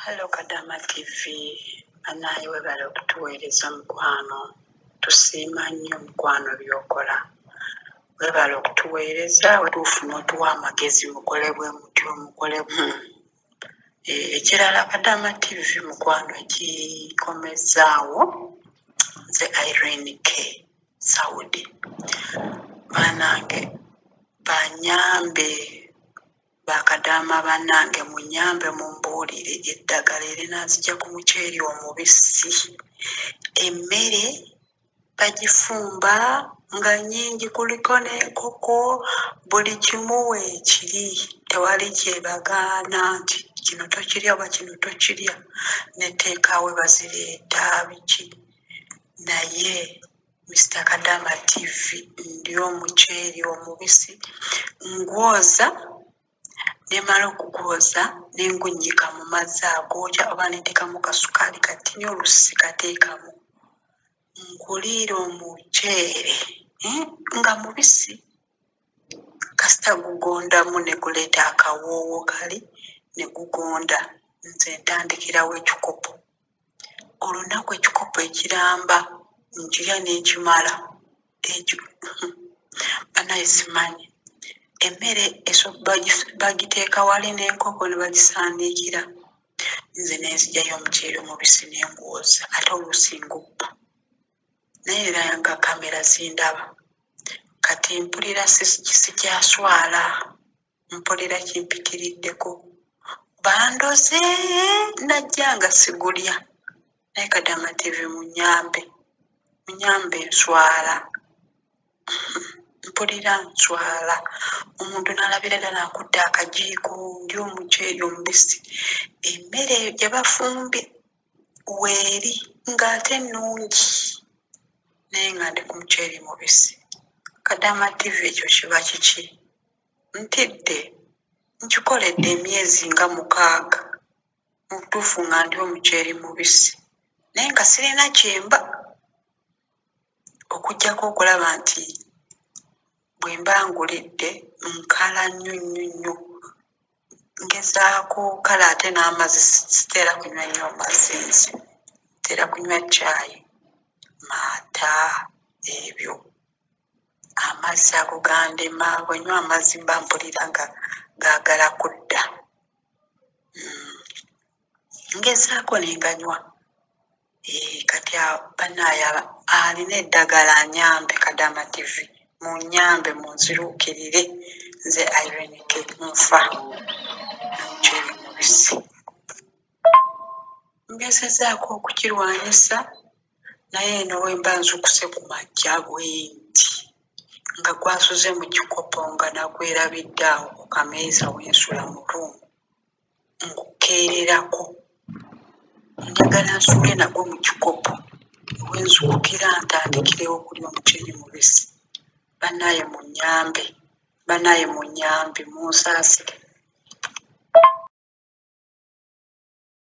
Hello Kadama TV, bannaaye webale okutuweereza mukwano, tusiima nnyo mukwano by'okola. Webale okutuweereza wetuufu n'otuwa amagezi mukole bwe mutyo mukole. Ekirala Kadama TV mukwano ekikomezzaawo nze Irene K Saudi. Bannange banyambe bakadaama bannange munyambe mumbuulire eddagala erinanzigya ku muceere omubisi. Emmere bagifumba nga nnyingi kuliko n'enkoko buli kimu weekiri tewali kyebagaana nti kino tokirya oba kino tokirya ne teekaawe bazireeta biki naye Mr. Kadama TV ndi omuceere omubisi ngwoza nemala okugwoza ne ngunnyika mu mazzi agookya oba ne nteekamu kasukaali katini oluusi sikateekamu. Nkuliira omuceere nga mubisi kasita gugondamu ne guleeta akawoowo kali ne gugonda nze ntandikirawo ekikopo. Olunaku ekikopo ekiramba nkirya ne nkimala ekyo bannange simanyi. Emmere bagiteeka wali n'enkoko ne bagisaaniikira nze ne nzigyayo omuceere omubisi ne ngwoza ate oluusi ngubba naye era nga kamera zindaba. Kati mpulira sikyaswala, mpulira kimpitiriddeko. Bandoze najja nga sigulya naye Kadama TV munyambe, munyambe nswala. Mpulira nswala omuntu n'alabira ddala akutte akajiiko ndya omuceere omubisi. Emmere eyo gye bafumbye weeri ng'ate nnungi naye nga ndi ku muceere mubisi. Kadama TV ekyo kiba kiki? Ntidde nkikoledde emyezi nga 6 mu butuufu nga ndya omuceere mubisi naye nga sirina kyemba okuggyako okulaba nti bwe mba ngulidde nkala nnyo nnyo nnyo ngezaako kale ate n'amazzi sitera kunywa nnyo mazzi nze ntera kunywa caayi, maata ebyo. Amazzi ago gandema bwe nywa amazzi mba mpulira nga gaagala kudda. Ngezaako ne nganywa. Kati bannaaye alina eddagala anyambe Kadama TV munyambe munziruukirire nze Irene K nfa n'omuceere omubisi. Ngezezzaako okukirwanyisa naye eno bwe mba nzuukuse ku makya bwe nti nga gwasuze mu kikopo nga nagwerabidde awo ku kameeza we nsula mu ruumu ngukeererako. Njagala nsule nagwo mu kikopo we nzuukukira ntandikirewo okulya omuceere mubisi. Bannaaye munyambe, bannaaye munyambe munsaasire.